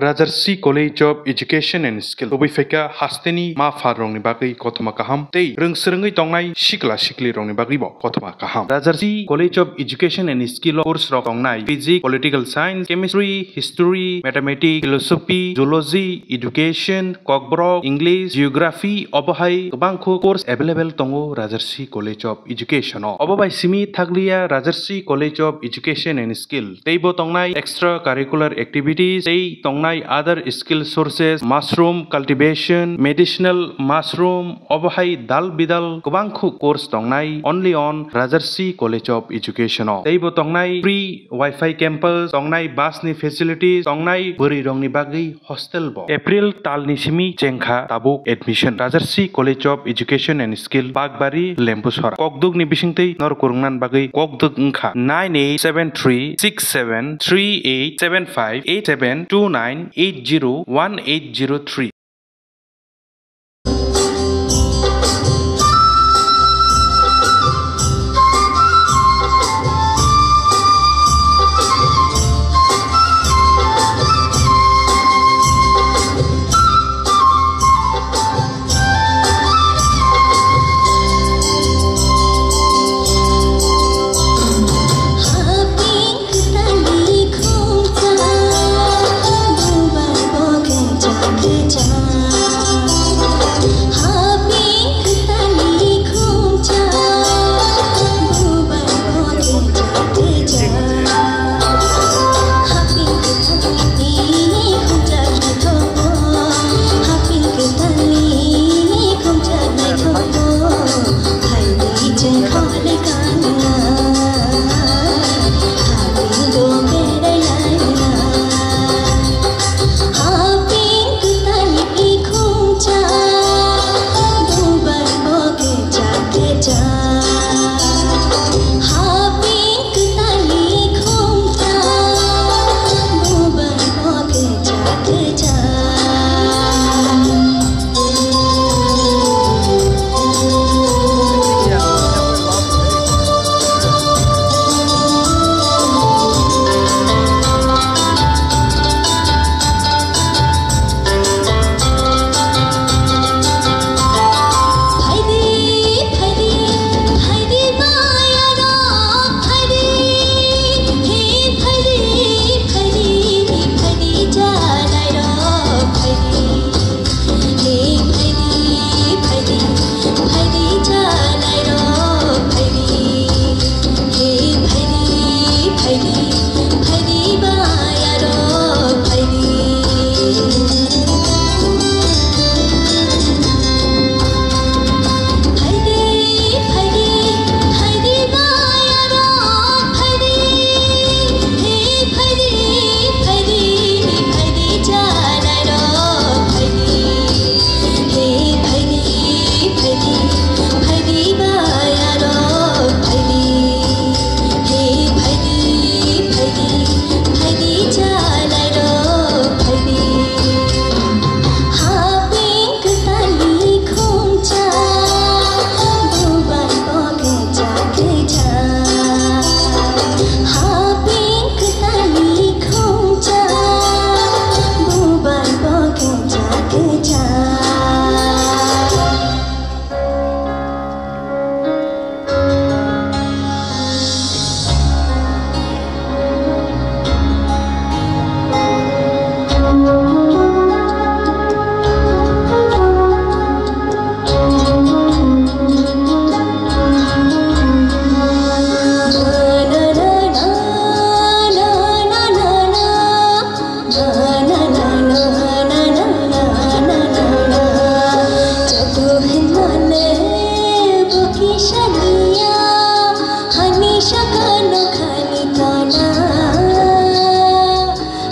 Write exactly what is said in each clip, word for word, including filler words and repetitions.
Rajarsi College of Education and Skill tubui phaikha hasteni ma pharrokni bagwi kothoma kaham tei rwngswrwngwi tongnai sikla siklirokni bagwibo kothoma kaham. Rajarsi College of Education and Skill o course rok tongnai Physics, Political Science, Chemistry, History, Mathematics, Philosophy, Zoology, Education, Kokborok, English, Geography, obo hai kwbangkho course available tongo Rajarsi College of Education o. Obo bai simi thakliya Rajarsi College of Education and Skill teibo tongnai extra curricular activities tei tongnai other skill sources, mushroom cultivation, medicinal mushroom, obo hai dal bidal kwbangkho course tongnai only on Rajarsi College of Education o. Teibo tongnai free Wi-Fi campus, tongnai bus ni facilities, tongnai bwrwi rokni bagwi hostel bo. April talni simi chengkha tabuk admission. Rajarsi College of Education and Skill, Pakbari, Lembusora. Kokduk ni bisingtwi nor kurungnan bagwi kokduk wngkha nine eight seven three six seven three eight seven five eight seven two nine eight zero one eight zero three.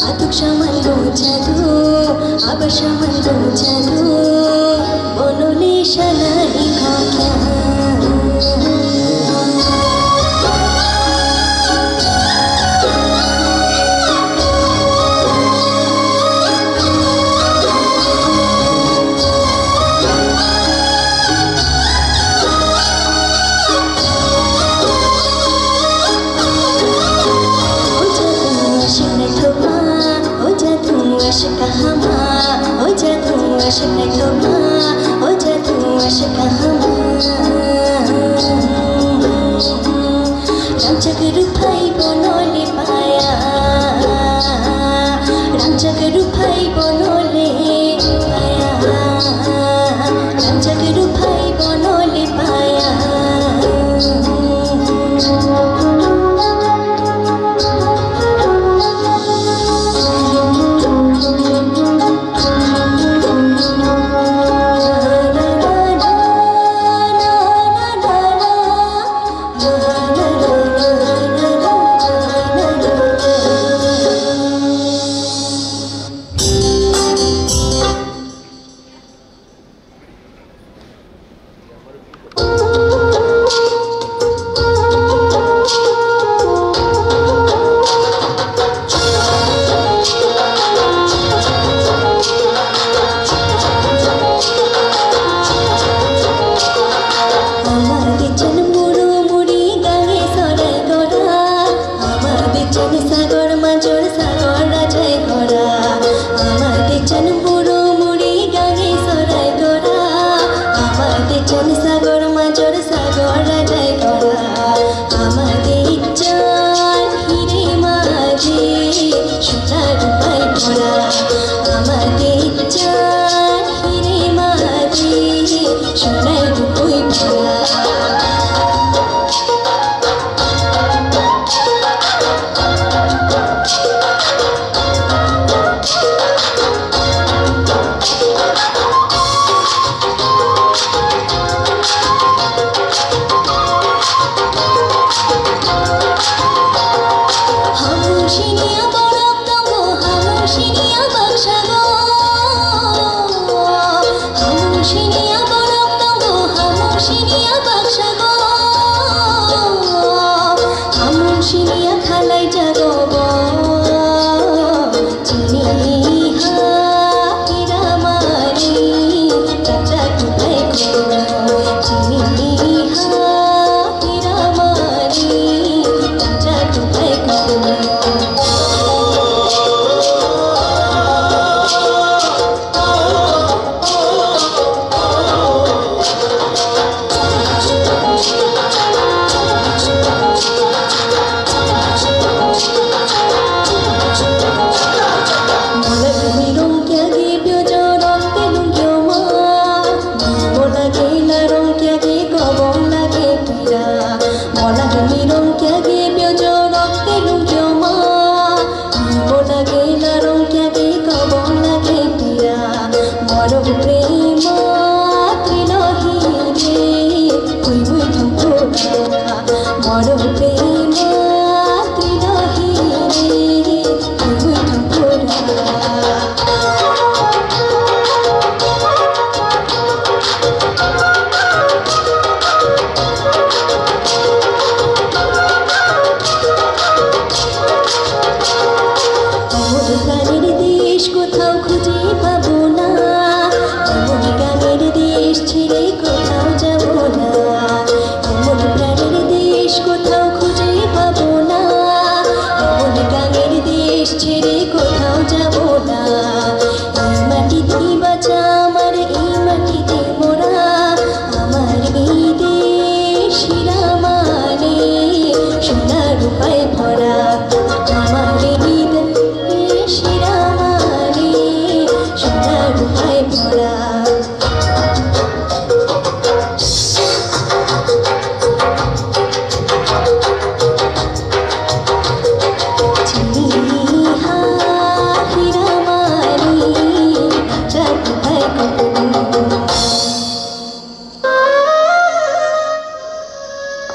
Atuk saman bujadu, aba saman bujadu, bono ni sana ni khokya. Kahama, o jadua se naitokma, o jadua se kahama. Rangchak ruphai bono le paya, rangchak ruphai bono le paya, rangchak ruphai bono le paya. Ama dichan buru muri gangi sorai gora, ama dichan sagor major sagor rajai gora, ama dichan hiri madi suna rupai gora, ama dichan hiri madi suna rupai gora. Hamung sini aborok tongo, hamung sini abaksago. Hamung sini aborok tongo, hamung sini abaksago. Hamung sini akhalai jago bo. Chini ha hiramani, chapchak kutai kutai. Chini ha hiramani, chapchak kutai kutai. Mola gela rong kya ke kobong lage pira, moro prema trilo hiri, pui pui thong thura, moro prema trilo hiri, pui pui thong thura.